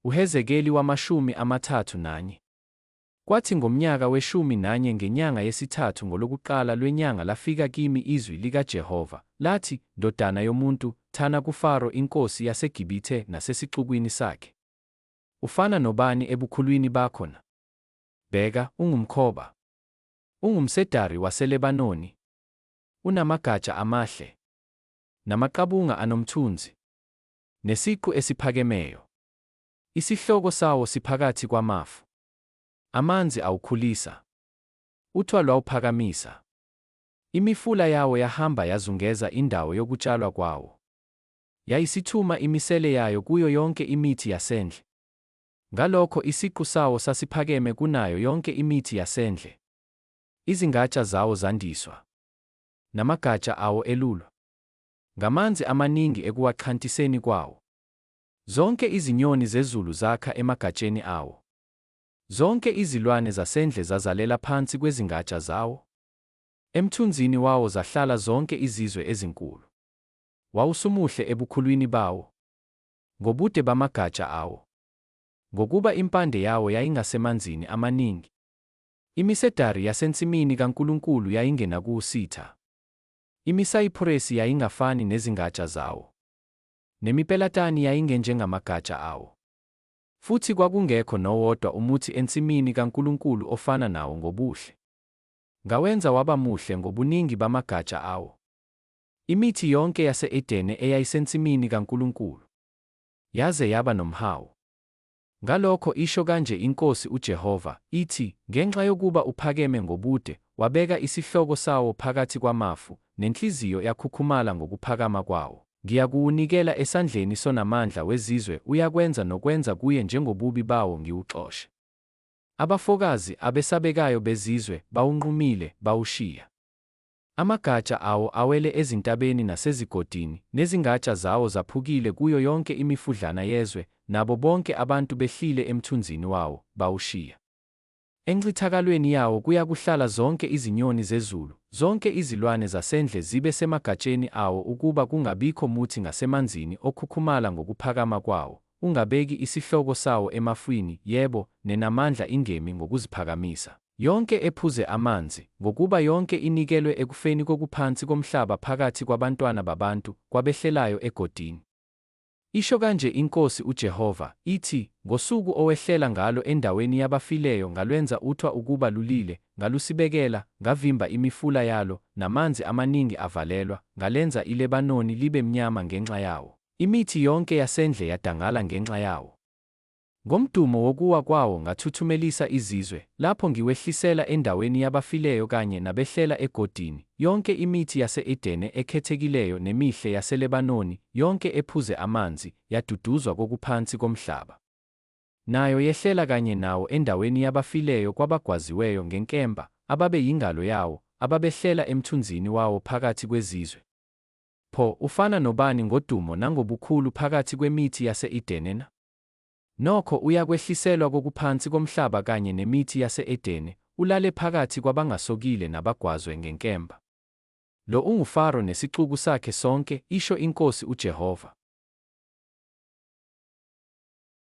Uhezekeli 31. Kwathi ngomnyaka weshumi nanye ngenyanga yesithathu ngolokuqala lwenyanga lafika kimi izwi likaJehova, lathi, Ndodana yomuntu, thana kuFaro inkosi yaseGibithe nasesixukwini sakhe, Ufana nobani ebukhulwini bakho na? Bheka, ungumkhoba, ungumsedari waseLebanoni, unamagatsha amahle, namaqabunga anomthunzi, nesiqu esiphakemeyo. Isihloko sawo siphakathi kwamafu. Amanzi awukhulisa, uthwa lwawuphakamisa. Imifula yawo yahamba yazungeza indawo yokutshalwa kwawo. Yayisithuma imisele yayo kuyo yonke imithi yasendle. Ngalokho isiqu sawo sasiphakeme kunayo yonke imithi yasendle. Izingatsha zawo zandiswa, namagatsha awo elulwa, ngamanzi amaningi ekuwaxhantiseni kwawo. Zonke izinyoni zezulu zakha emagatsheni awo. Zonke izilwane zasendle zazalela phansi kwezingatsha zawo. Emthunzini wawo zahlala zonke izizwe ezinkulu. Wawusumuhle ebukhulwini bawo, ngobude bamagatsha awo, ngokuba impande yawo yayingasemanzini amaningi. Imisedari yasensimini kaNkulunkulu yayingenakuwusitha. Imisayipuresi yayingafani nezingatsha zawo, nemipelatani yayingenjengamagatsha awo. Futhi kwakungekho nowodwa umuthi ensimini kaNkulunkulu ofana nawo ngobuhle. Ngawenza waba muhle ngobuningi bamagatsha awo. Imithi yonke yase-Edene eyayisensimini kaNkulunkulu yaze yaba nomhawu. Ngalokho isho kanje iNkosi uJehova, ithi, Ngenxa yokuba uphakeme ngobude, wabeka isihloko sawo phakathi kwamafu, nenhliziyo yakhukhumala ngokuphakama kwawo, ngiyakuwunikela esandleni sonamandla wezizwe, uyakwenza nokwenza kuye njengobubi bawo, ngiwuxoshe. Abafokazi abesabekayo bezizwe bawunqumile, bawushiya. Amagatsha awo awele ezintabeni nasezigodini, nezingatsha zawo zaphukile kuyo yonke imifudlana yezwe, nabo bonke abantu behlile emthunzini wawo, bawushiya. Encithakalweni yawo kuyakuhlala zonke izinyoni zezulu, zonke izilwane zasendle zibe semagatsheni awo ukuba kungabikho muthi ngasemanzini okhukhumala ngokuphakama kwawo, ungabeki isihloko sawo emafwini, yebo, nenamandla ingemi ngokuziphakamisa. Yonke ephuze amanzi, ngokuba yonke inikelwe ekufeni kokuphansi komhlaba phakathi kwabantwana babantu, kwabehlelayo egodini. Isho kanje iNkosi uJehova, ithi, Ngosuku owehlela ngalo endaweni yabafileyo ngalwenza uthwa ukuba lulile, ngalusibekela, ngavimba imifula yalo, namanzi amaningi avalelwa, ngalenza iLebanoni libe mnyama ngenxa yawo. Imithi yonke yasendle yadangala ngenxa yawo. Ngomdumo wokuwa kwawo ngathuthumelisa izizwe, lapho ngiwehlisela endaweni yabafileyo kanye nabehlela egodini, yonke imithi yase-Edene ekhethekileyo nemihle yaseLebanoni, yonke ephuze amanzi, yaduduzwa kokuphansi komhlaba. Nayo yehlela kanye nawo endaweni yabafileyo kwabagwaziweyo ngenkemba, ababe yingalo yawo, ababehlela emthunzini wawo phakathi kwezizwe. Pho, ufana nobani ngodumo nangobukhulu phakathi kwemithi yase-Edene na? Nokho uyakwehliselwa kokuphansi komhlaba kanye nemithi yase-Edene, ulale phakathi kwabangasokile nabagwazwe ngenkemba. Lo unguFaro nesixuku sakhe sonke, isho iNkosi uJehova.